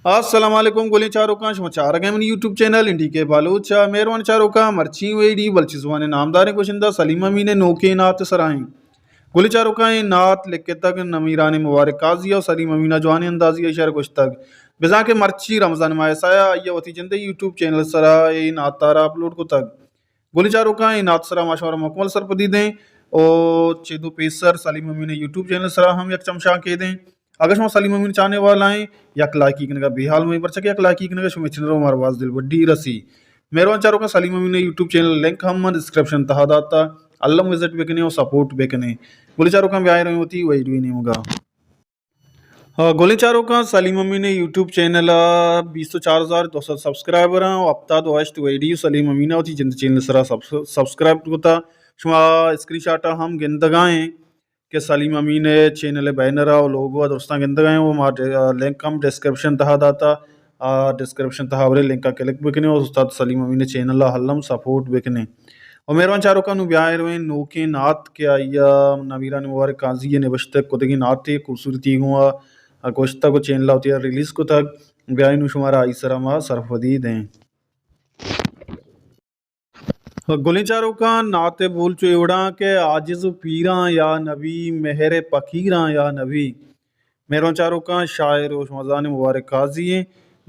السلام علیکم گلیں چاروکاں، شما چارگ ءَ منی یوٹیوب چینل این ڈی کے بلوچ ءَ۔ مہروان چاروکاں، مرچی ویڈیو بلوچی زبان ءِ نامداریں گوشندہ سلیم امین ءِ نوکیں نعت ءِ سرا ایں۔ گلیں چاروکاں، اے نعت لکھتگ نمیران مبارک قاضی ءَ، سلیم امین ءَ جوانیں اندازے ءَ شعر گوشتگ۔ بزاں کہ مرچی رمضان ماہ ءِ سایا آئی ءَ وتی جند ءِ یوٹیوب چینل ءِ سرا اے نعت ءَ را اپلوڈ کتگ۔ گلیں چاروکاں، اے نعت ءِ سرا ما شمارا مکمل سرپدی دیں او چد ءُ پیسر سلیم امین ءِ یوٹیوب چینل ءِ سرا ہم یک چمشانکے دیں۔ اگاں شما سلیم امین ءِ چاہنے والا ایں، یک لائکی کنگ ءَ بے حال مہ بئے، پرچا کہ یک لائکی کنگ ءَ شمئے چینل ءَ مارا باز دلبڈی رسی۔ مہروان چاروکاں، سلیم امین ءِ یوٹیوب چینل ءِ لنک ہم من ڈسکرپشن ءِ تہا داتگ، الم وزٹ بکنیں او سپورٹ بکنیں۔ گلیں چاروکاں، بیا ایں رویں وتی ویڈیو ءِ نیمگ ءَ۔ ہاں، گلیں چاروکاں، سلیم امین ءِ یوٹیوب چینل ءَ بیست ءُ چار ہزار دو سد سبسکرائبر ایں او ہپتاد ءُ ہشت ویڈیو سلیم امین ءَ وتی جند ءِ چینل ءِ سرا سبس-، سبسکرائب کتگ۔ شما اسکرین شاٹ ءَ ہم گندگ ءَ ایں کہ سلیم امین ءِ چینل ءِ بینر ءَ او لوگو ءَ درستاں گندگ ءَ ایں او ما ڈ-، لنک ہم ڈسکرپشن ءِ تہا داتگ، آ ڈسکرپشن ءِ تہا برے لنک ءَ کلک بکنیں او استاد سلیم امین ءِ چینل ءَ الم سپورٹ بکنیں۔ او مہروان چاروکاں، نوں بیا ایں رویں نوکیں نعت کہ آئی ءَ نمیران مبارک قاضی ءِ نبشتہ کتگیں نعتے، خوبصورتی گوں ءَ گوشتگ او چینل ءَ وتی ءَ ریلیز کتگ۔ بیا ایں نوں شمارا آئی ءِ سرا ما سرپدی دیں۔ گلیں چاروکاں، نعت ءِ بول چو اے وڑاں کہ عاجز ءُ پیراں یا نبی، مہر ءِ پکیراں یا نبی۔ مہروان چاروکاں، شاعر او شما زان ئے مبارک قاضی ایں۔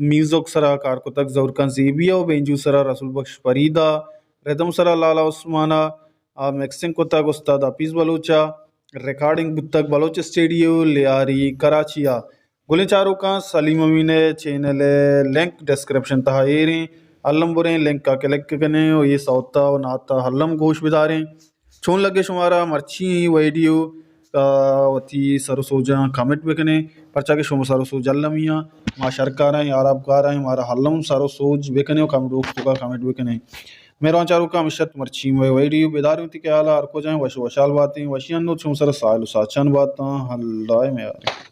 میوزک ءِ سرا کار کتگ ظہور خان زیبی ءَ او بینجو ءِ سرا رسول بخش فرید ءَ، ردم ءِ سرا لالا عثمان ءَ، آ مکسنگ کتگ استاد حفیظ بلوچ ءَ، ریکارڈنگ بوتگ بلوچ اسٹوڈیو لیاری کراچی ءَ۔ گلیں چاروکاں، سلیم امین ءِ چینل ءِ لنک ڈسکرپشن ءِ تہا ایر ایں، الم بریں لنک ءَ کلک کنیں او اے سوت ءَ او نعت ءَ الم گوش بداریں۔ چون لگے شمارا مرچی ایں ویڈیو؟ آ، وتی سر ءُ سوجاں کمنٹ بکنیں، پرچا کہ شما سر ءُ سوج المی آں، ما شرکار ایں، آرابکار ایں، مارا الم سر ءُ سوج بکنیں او کمنٹ باکس ءِ توکا کمنٹ بکنیں۔ مہروان چاروکاں، ہمیش ات مرچی مئے ویڈیو، بداریں وتی خیال ءَ، ہر کجا ایں وش ءُ وشحال باتیں، وشی انوت شما سرا ساہیل ءُ ساچان باتاں، اللہ ءِ میاریں۔